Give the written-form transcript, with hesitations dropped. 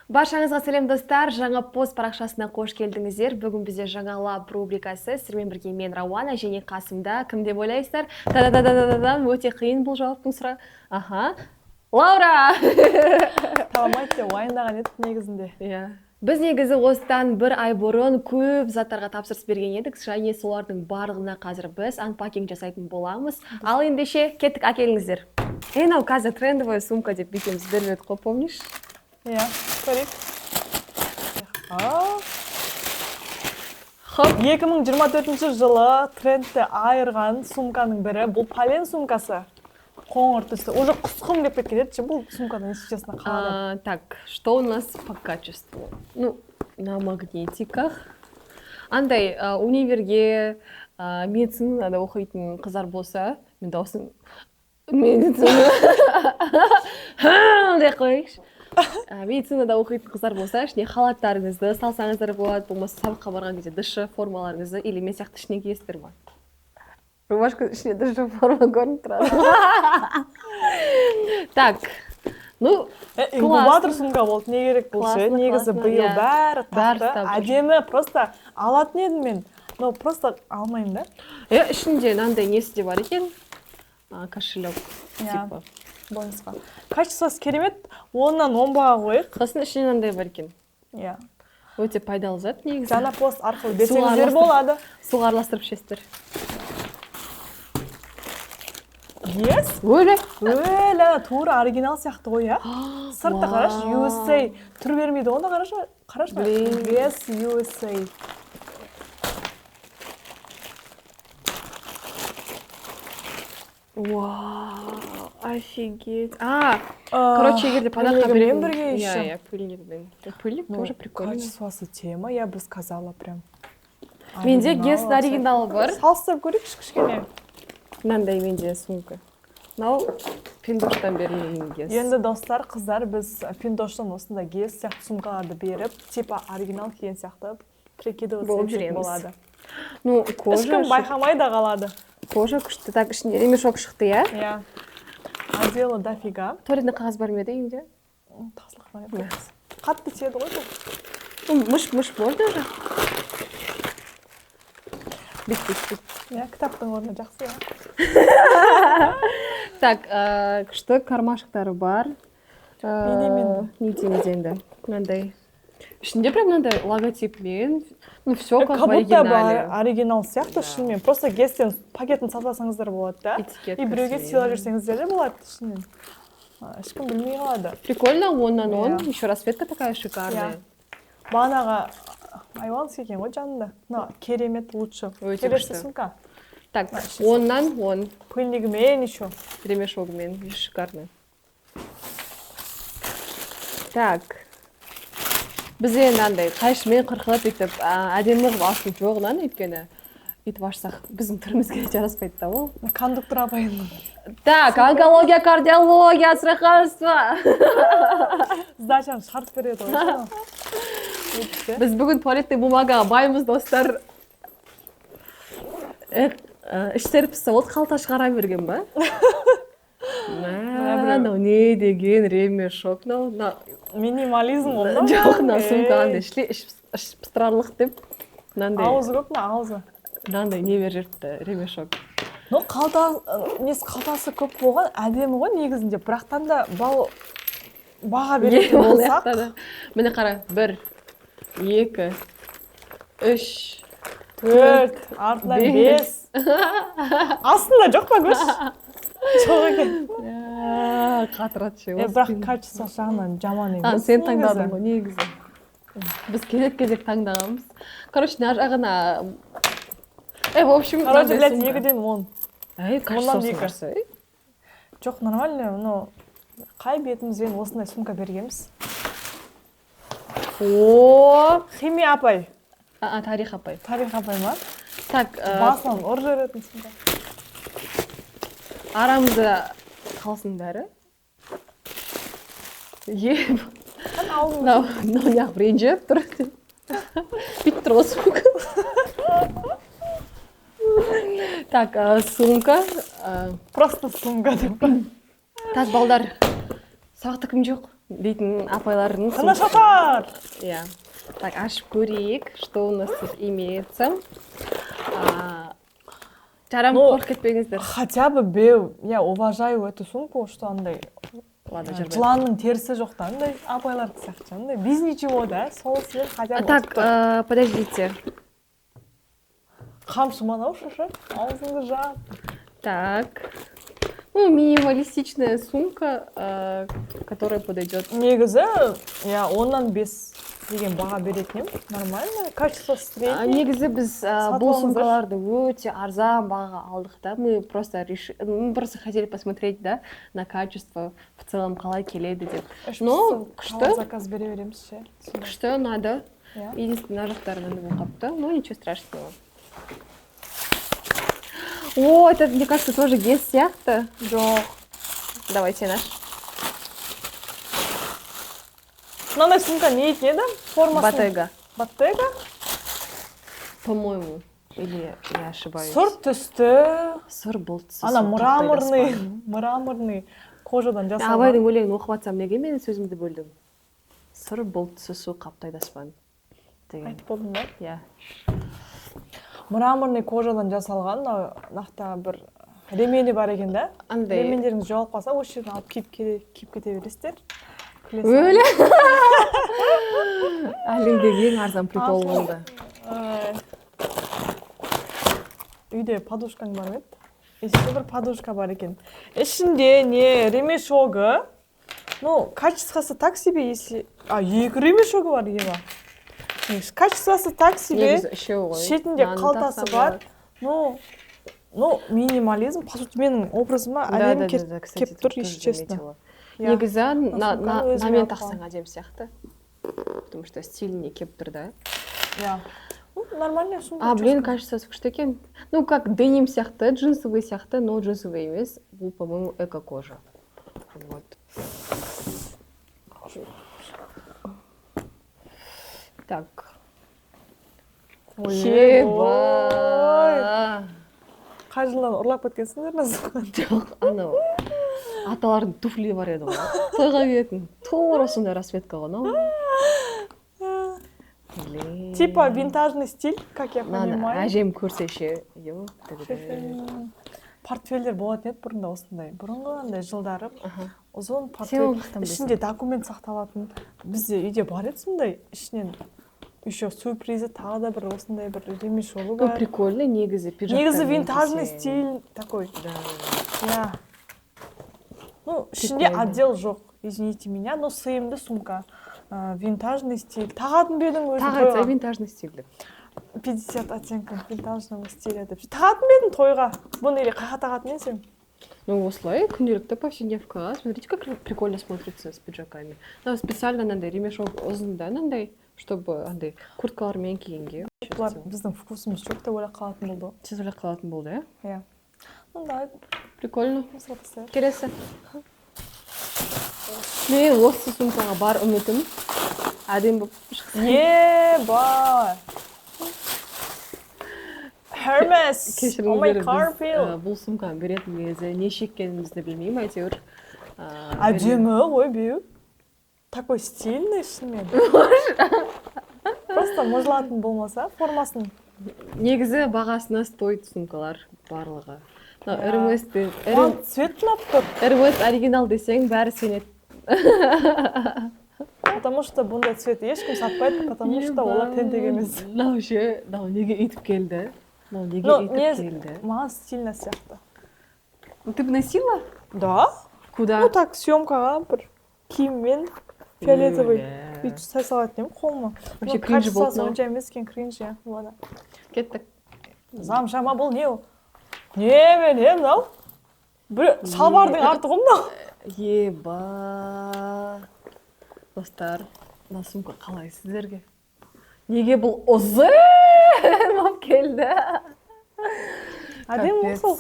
Баршаңызға сәлем, достар! Жаңа пост парақшасына қош келдіңіздер. Бүгін бізде жаңа лаб рубрикасы. Сіздермен бірге мен, Рауана, және қасымда кім деп ойлайсыздар? Та да да да да, өте қиын бұл жауаптың сұра. Аха. Лаура! Таба деп уайымдаған едік негізінде. Иә. Біз негізі осыдан бір ай бұрын көп заттарға тапсырыс берген едік және солардың барлығына қазір біз unpacking жасайтын боламыз. Ал ендеше кеттік, әкеліңіздер. Ей, мынау қазір трендовая сумка деп бүйтеміз, беріп едік қой, помнишь? Иә, көрейік. Хоп. 2024 жылы трендті айырған сумканың бірі бұл Полен сумкасы. Қоңыр түсті. Уже құсқым келіп кеткен еді ше бұл сумкадан, если честно, қалада. Так, что у нас по качеству? Ну, на магнитиках. Андай универге, медицинада оқитын қыздар болса, мен даусым медицина деп қояйықшы. Медицинада оқитын қыздар болса, ішіне халаттарыңызды салсаңыздар болады, болмаса сабаққа барған кезде ДШ формаларыңызды или мен сияқты ішіне киесіздер ма? Рубашка ішіне ДШ форма көрініп тұрады. Так, ну, Инкубатор сумка болды, не керек бұл ше? Классно, Негізі классно, биыл иә. бәрі Бәрі тақты. ұстап жүр. Әдемі, просто алатын едім мен. Но просто алмаймын да. Ішінде мынандай несі де бар екен. Кошелек Иә. типа. Бонусқа. Качествосы керемет. 10-нан 10 баға қояйық. Сосын ішінде мынандай бар екен. Иә. Өте пайдалы зат негізі. Жаңа пост арқылы Суға берсеңіздер араластырып- болады. Суға араластырып ішесіздер. Yes. Өлі. Өлі, тура оригинал сияқты ғой, иә? Сырты қарашы, USA түр бермейді ғой, қарашы, қарашы. Блин. Yes, USA. Вау, офигеть. Короче, егер де подарок қа Пыльнигімен беретін- бірге Иә, еще. иә, пыльнигімен. Пыльник Ну, тоже прикольно. Качествосы тема, я бы сказала прям. Менде Оригинал Guess-тің оригиналы бар. Салыстырып көрейікші кішкене. Мынандай менде сумка. Мынау Пиндоштан берілген Guess. Енді, достар, қыздар, біз Пиндоштан осындай Guess сияқты сумкаларды беріп, типа оригинал киген сияқты прикидываться Болып етсек жүреміз. болады. Ну, кожа, Ешкім байқамай да қалады. Кожа күшті. Так, ішінде ремешок шықты, иә? Иә. Отделы дофига. Туалетный қағаз бар ма еді үйіңде? Тазалық бар еді. Қатты тиеді ғой бұл. Ну, мыш-мыш можно же? Бит, бит, бит. Иә, кітаптың орны жақсы, иә. Так, күшті кармашықтары бар. Не деймін енді? Не дейміз енді? Мынандай. Ішінде прям мынандай логотипмен. Ну, все как Как в будто бы оригинале. оригинал сияқты шынымен. Просто Guess-тен пакетін сатсаңыздар болады да. Этикеткасы. И біреуге сыйлап жіберсеңіздер де болады шынымен. Ешкім білмей қалады. Прикольно, 10-нан 10. Иә. Еще расцветка такая шикарная. Бағанағы айуанский екен ғой жанында. Мына керемет, лучше. Өте Келесі күшті. сумка. Так, Вообще 10-нан 10. Пыльнигімен еще. Ремешогымен. Шикарно. Так. Бізде енді андай қайшымен қырқылып бүйтіп әдемі қылып ашу жоғынан, өйткені өйтіп ашсақ, біздің түрімізге жараспайды да ол. Кондуктор апайымның. Так, онкология, кардиология, сырқатство. Сдачаны шығарып береді ғой. Соны. Өйтіп. Біз бүгін туалетный бумагаға баймыз, достар. Эх, іштері піссе болды, қалта шығара берген ба? Мә, мынау не деген ремешок мынау? Минимализм ғой мынау. Жоқ, мынау сумка Ей. андай іш пыстырарлық деп мынандай Аузы көп мына, аузы. Мынандай не беріп жіберіпті, ремешок. Ну, қалта несі, қалтасы көп болған әдемі ғой негізінде, бірақтан да бал баға беретін Ол болсақ жақта да. Міне, қара: бір, екі, үш, төрт, артынан бес. Бес. Астында жоқ па? Көрші, жоқ екен. Ә, қатырады ше. Е, Осы бірақ қиын. качество жағынан жаман А, емес сен негізі. таңдадың ғой негізі. Біз кезек кезек таңдағанбыз. Короче, мына жағына в общем, Короче, мынандай блядь, сумка. 2-ден 10. Ей, качествосын 2. қараса, ей. Жоқ, нормально. Но қай бетімізбен осындай сумка бергенбіз? О. Химия апай. А, тарих апай. Тарих апай ма? Так, Басынан ұрып жіберетін сумка. Арамызда қалсын бәрі. Е. Қан алдын. Мынау неғып ренжіп тұр? Бүйтіп тұр ғой сумка. Так, сумка. Просто сумка деп. Так, балдар, сабақта кім жоқ? Дейтін апайлардың Тыныш отыр. Иә. Так, ашып көрейік, что у нас тут имеется. Жарам, Ну, қорқып кетпеңіздер. Хотя бы беу, я уважаю эту сумку, что андай Ладно, жүрме. жыланның терісі жоқ та, андай апайлар сияқты, андай без ничего да, сол себеп хотя бы Так, ұтып тұр. Подождите. Қамшы мынау шашы, аузыңды жап. Так. Ну, минималистичная сумка, которая подойдет. Негізі, иә, 10-нан 5 деген баға беретін едім. Нормально, качество средний. Негізі біз Сатып бұл алыңыздар. сумкаларды өте арзан бағаға алдық та. Мы просто хотели посмотреть, да, на качество в целом, қалай келеді деп. Үш Но пісін күшті. тауар заказ бере береміз ше. Күшті, ұнады. Иә. Единственное, мына жақтары мынандай болып қалыпты, но ничего страшного. О, это, мне кажется, тоже Guess сияқты. Жоқ. Давай, сен аш. Мынандай сумка не дейтін еді? Формасы. Bottega. Bottega? По-моему. Или я ошибаюсь? Сұр түсті. Сұр бұл түсі. Ана сұр мраморный, қаптайды. мраморный кожадан Мен жасалған. Абайдың өлеңін оқып жатсам, неге менің сөзімді бөлдің? Сұр бұлт түсі су қаптайды аспан деген. Айтып болдың ба? Иә. Мраморный кожадан жасалған, мынау нақты бір ремені бар екен да. Андай. Ремендеріңіз жоғалып қалса, осы жерден алып киіп, киіп кете бересіздер. Күлесің. Өлі! Әлемдегі ең арзан прикол Ақыл. болды. Ай. Үйде подушкаң бар ма еді? Ішінде бір подушка бар екен. Ішінде не ремешогы. Ну, качествосы так себе, если. А, екі ремешогы бар, еба. Негізі качествосы так себе. Негізі үшеу ғой. Шетінде Мынаны қалтасы тақсам бар. болады. Ну, минимализм, по сути, менің образыма Да, әдемі да, да, кеп да, кстати, кеп тұр, тоже если честно. заметила. Иә. Негізі сумканы өзіме намен алып тақсаң әдемі сияқты. Потому что стильный кеп тұр да. Иә. Ну, нормальная сумка. А, блин, честно. качествосы күшті екен. Ну, как деним сияқты, джинсовый сияқты, но джинсовый емес. Бұл, по-моему, эко-кожа. Вот. Так. Ой, Хеба! Қай жылдан ұрлап кеткенсіңдер мына сумканы? Жоқ, анау аталардың туфли бар еді ғой. Тойға киетін. Тура сондай расцветка ғой мынау. Блин. Типа винтажный стиль, как я Мынаны понимаю. Әжем көрсе ше. Ё, Портфельдер болатын еді бұрында осындай. Бұрынғы андай жылдары ұзын Сен портфель. оны қаяқтан білесің? Ішінде документ сақталатын. Бізде үйде бар еді сондай. Ішінен еще сюрпризі тағы да бір осындай бір ремешогы Ну, бар. прикольно негізі пиджактармен Негізі винтажный кисең. стиль такой. Да. Иә. Ну, ішінде Прикольно. отдел жоқ. Извините меня, но сыйымды сумка. Винтажный стиль. Тағатын ба едің өзің Тағы айтса, тойға? Винтажный стиль деп. 50 оттенков винтажного стиля деп. Тағатын ба едің тойға? Бұны или қаяққа тағатын едің сен? Ну, осылай, күнделікті повседневкаға. Смотрите, как прикольно смотрится с пиджаками. Ну, специально мынандай ремешок ұзын да, мынандай, чтобы андай курткалармен кигенге. Бұлар біздің вкусымыз жоқ деп ойлап қалатын болды ғой. Тез ойлап қалатын болды, иә? Иә. Ну, давай, Прикольно. Осыға тастайық. Келесі. Мен осы сумкаға бар үмітім әдемі болып шықса. Еба! Hermes! Oh my Кешіріңіздер, біз Carfield! Бұл сумканы беретін кезде не шеккенімізді білмеймін, әйтеуір. Әдемі ғой, беу. Такой стильный шынымен. Просто мыжылатын болмаса формасын. Негізі бағасына стоит сумкалар барлығы. Мынау Иә. Hermes те- Маған цвет ұнап тұр. Hermes оригинал десең, бәрі сенеді. Потому что бұндай цвет ешкім сатпайды, потому что олар тентек емес. Мынау ше, мынау неге өйтіп келді? Мынау неге Ну, өйтіп келді? Маған стильно сияқты. Ну, ты бы носила? Да? Куда? Ну так, съемкаға бір киіммен фиолетовый Өлә. бүйтіп ұстай салатын едім қолыма. Вообще Ну, кринж болды качествосы мынау. онша емес екен, кринж, иә. Ладно. Кеттік. Замша ма бұл, не ол? Не мен, не мынау? Бір шалбардың арты ғой мынау. Еба. Достар, мына сумка қалай сіздерге? Неге бұл ұзын болып келді? Әдемі Капец. сол.